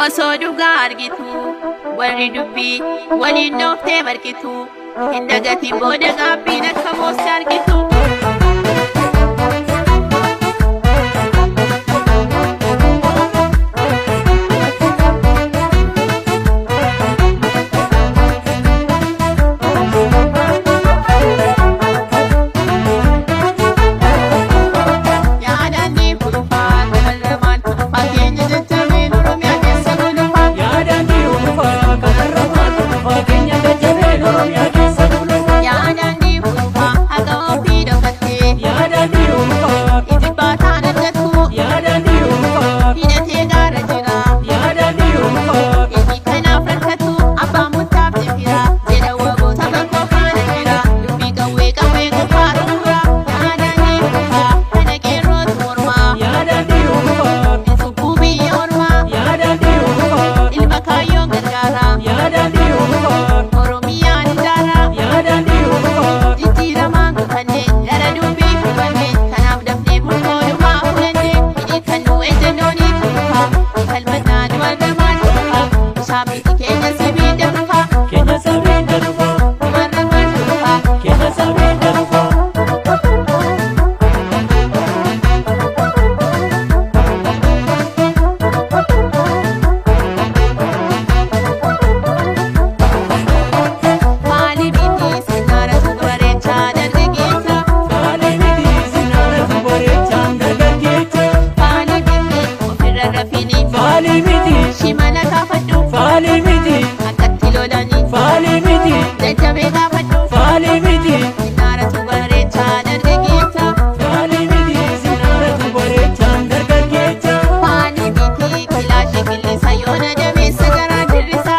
Osoo dhugaa argitu warri dubbii waliin dhooftee marqitu hin dagatiin booda gaabbiin akka moossa argitu. Yaadaan ni fulfaa kanarra fakkeenya jajjabeen Oromiyaa keessa gulufaa. Yaadaan ni ulfaa kanarra maaltu dhufaa keenya jajjabeen Oromiyaa keessa gulufaa. Yaadaan ni fulfaa haqa ofii dhokattee Yaadaan ni ulfaa iji baataan argattu yaadaan ni ulfaa hidhatee gaara jira. yaadaan ni ulfaa Inni kanaaf rakkatu abbaan murtaaf jira jedha waboo saba koo faana jira dubbii qawwee qawwee qofaa dhufura yaadaan ni ulfaa kana qeerrootu mormaa yaadaan ni ulfaa cubbuu biyya ormaa yaadaan ni ulfaa ilma kaayyoon gargaara yaadaan ni ulfaa Oromiyaan ijaara yaadaan ni ulfaa jijjiiramaan gufanne gara dubbii hubanne kanaaf dafnee murtoodhumaa fulanne hidhii kan nu ejjennoonii kunufa falmannaa nu argamaa dhufa bishaan miti keenya sibiila dhufa keenya sabiinda dhufaa dhumarramaa dhufa. keenya sabiinda dhufaa. Maali miti sinaara bareechaa dargaggeessa. Faalee miti sinaara bareechaan dargaggeessa. Maali miti ofirra rafini. Faalee miti Shimala kaafadhu faalee miti akkatti lolani. faalee miti Jajjabee gaafadhu faalee miti sinaara bareechaa dargaggeessa. faalee miti sinaara bareechaan dargaggeessa. Faani miti kilaashii qilleensa yoona jabeessa garaa dirrisa.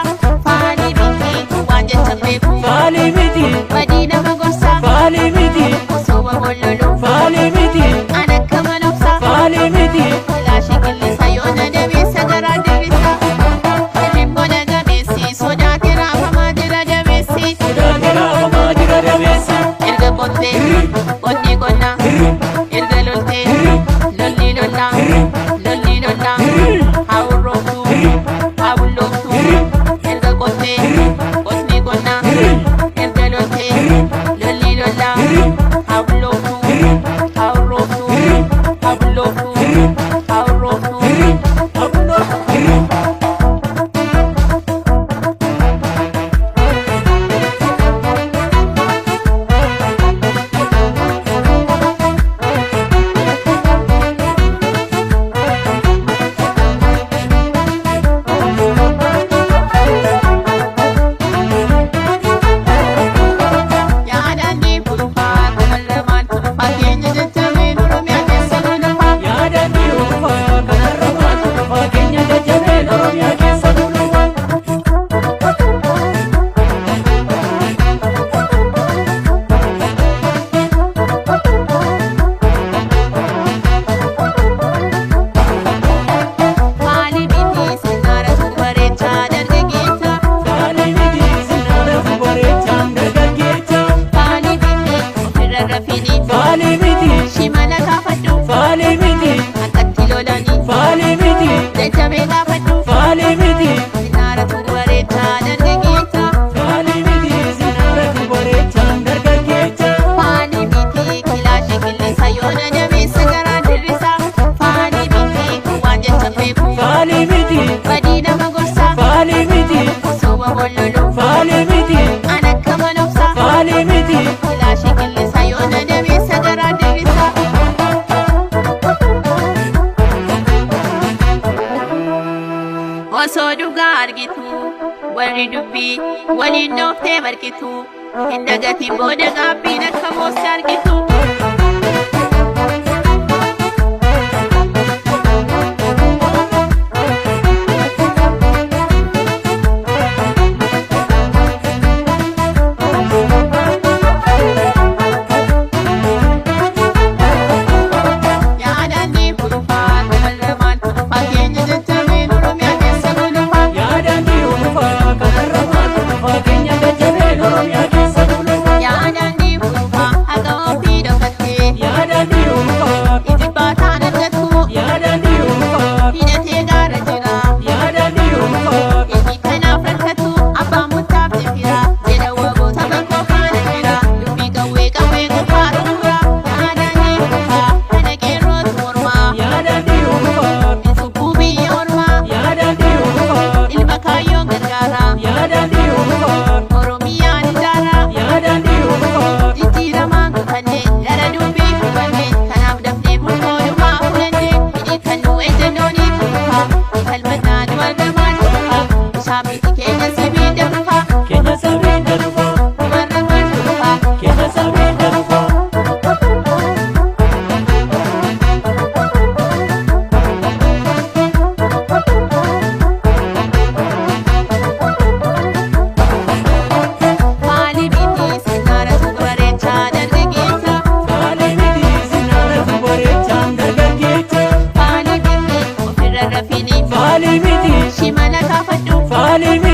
Faani miti waan jecha beeku Faalee miti badii nama gorsa. faalee miti Osoo wabollolu faalee miti an akka manobsa. faalee miti Kilaashii qilleensa yoona jabeessa garaa dirrisa. Hirribbona jabeessi sodaate raafamaa jira jabeessi. sodaate raafamaa jira dabeessi. Erga qottee qonni qonna erga loltee lolli lolla lolli lolla haa hurrooftu haa bullooftu erga qottee qonni qonna erga loltee lolli lolla haa bullooftu haa hurrooftu haa bullooftu haa hurrooftu haa bullooftu. Yaadaan ni fulfaa kanarra maaltu fakkeenya jajjabeen Oromiyaa keessa gulufaa. Yaadaan ni ulfaa kanarra maaltu dhufaa keenya jajjabeen Oromiyaa keessa gulufaa. Maali miti sinaara bareechaa dargaggeessa. Faalee miti sinaara bareechaan dargaggeessa. Maali miti ofirra rafini. Faalee miti Shimala kaafadhu faalee miti akkatti lolani. faalee miti Jajjabee gaafadhu faalee miti sinaara bareechaa dargaggeessa. faalee miti sinaara bareechaan dargaggeessa. Faani miti kilaashii qilleensa yoona jabeessa garaa dirrisa. Faani miti waan jecha beeku Faalee miti badii nama gorsa. faalee miti Osoo wabollolu faalee miti an akka manobsa. faalee miti Kilaashii qilleensa yoona jabeessa garaa dirrisa. Osoo dhugaa argitu warri dubbii waliin dhooftee marqitu hin dagatiin booda gaabbiin akka moossa argitu. Yaadaan ni fulfaa kanarra maaltu fakkeenya jajjabeen Oromiyaa keessa gulufaa. Yaadaan ni ulfaa kanarra maaltu dhufaa keenya jajjabeen Oromiyaa keessa gulufaa. Yaadaan ni fulfaa haqa ofii dhokate. Argini Faalii miti shimala kaafadhu faalii miti.